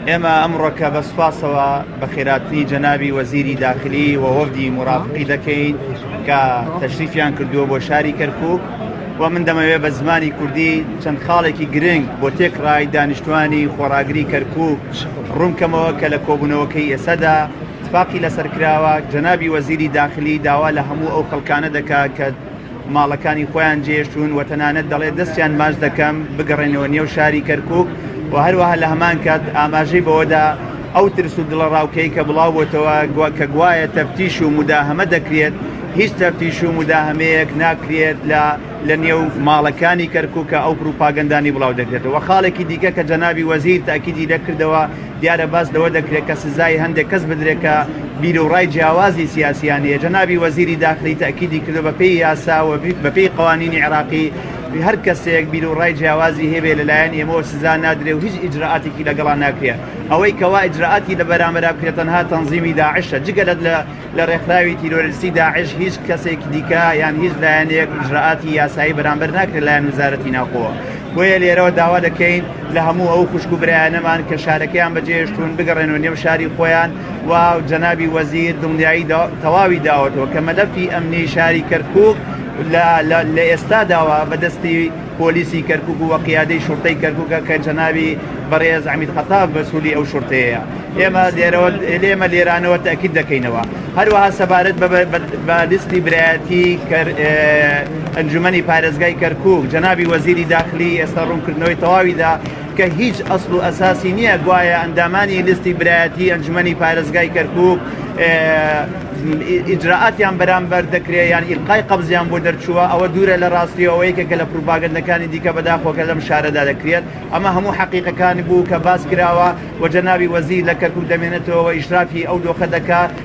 ئێمە ئەمڕۆکە بە سوپاسەوە بەخێراتنی جەنابی وەزیری داخلی و وەفدی مورافقی دەکەین کە تەشریفیان کردووە بۆ شاری کەرکوک و من دەمەوێت بە زمانی کوردی چەند خاڵێکی گرنگ بۆ تێکڕای دانیشتوانی خۆڕاگری کەرکوک ڕوونکەمەوە کە لە کۆبوونەوەکەی ئێسەدا تفاقی لەسەر کراوە. جەنابی وەزیری داخلی داوا لە هەموو ئەو خەڵکانە دەکات کە ماڵەکانی خۆیان جێشتون و تەنانەت دەڵێت دەستیان ماچ دەکەم بگەڕێنەوە نێو شاری کەرکوک و هەروەها لە هەمان کات ئاماژەی بەوەدا ئەو ترس و دڵەڕاوکەی کە بڵاو بۆتەوە کە گوایە تەفتیش و مداهەمە دەکرێت، هیچ تەفتیش و مداهەمەیەک ناکرێت لە لە نێو ماڵەکانی کەرکوک کە ئەو پروپاگەندانی بڵاو دەکرێتەوە. خاڵێکی دیکە کە جەنابی وەزیر تاکیدی لەکردەوە، دیارە باس لەوە دەکرێت کە سزای هەندێک کەس بدرێت کە بیروڕای جیاوازی سیاسیان هەیە. جەنابی وەزیری داخلی تەئکیدی کردووە بەپێی یاسا و بەپێی قەوانینی عێراقی هەر کەسێک بیروڕای جیاوازی هەبێ لەلایەن ئێمەوە سزا نادرێ و هیچ ئیجرائاتێکی لەگەڵا ناکرێت. ئەوەی کەوا ئیجرائاتی لە بەرامبەرا بکرێت تەنها تەنزیمی داعشە، جگە لە لە ڕێکخراوی تیرۆریستی داعش هیچ کەسێکی دیکە یان هیچ لایەنێک ئیجرائاتی یاسایی بەرامبەر ناکرێت لایەن وەزارەتی ناوخۆوە. بۆیە لێرەوە داوا دەکەین لە هەموو ئەو خوشک و برایانەمان کە شارەکەیان بەجێهێشتوون بگەڕێنەوە نێو شاری خۆیان و جەنابی وەزیر دڵنیایی تەواوی داوەتەوە کە مەلەفی ئەمنی شاری کەرکوک لە ئێستاداوە بەدەستی پۆلیسی کەرکوک و قیادەی شورتەی کەرکوکە کە جەنابی بەڕێز عەمید خەتاب مەسئولی ئەو شورتەیە. ئێمە لێرەوە لێمە لێرانەوە تەئکید دەکەینەوە. هەروەها سەبارەت بە لیستی برایەتی ئەنجومەنی پارێزگای کەرکوک، جەنابی وەزیری داخلی ئێستا ڕوونکردنەوەی تەواوی دا کە هیچ ئەسڵ و ئەساسی نییە گوایە ئەندامانی لیستی برایەتی ئەنجومەنی پارێزگای کەرکوک ئیجرائاتیان بەرامبەر دەکرێت یان ئیلقای قەبزیان بۆ دەرچووە، ئەوە دوورە لە ڕاستی، ئەوە یەکێکە لە پروپاگەندەکانی دیکە بەداخەوە کە لەم شارەدا دەکرێت. ئەمە هەموو حەقیقەکانی بوو کە باس کراوە و جەنابی وەزیر لە کەرکوک دەمێنێتەوە و ئیشرافی ئەو دۆخە دەکات.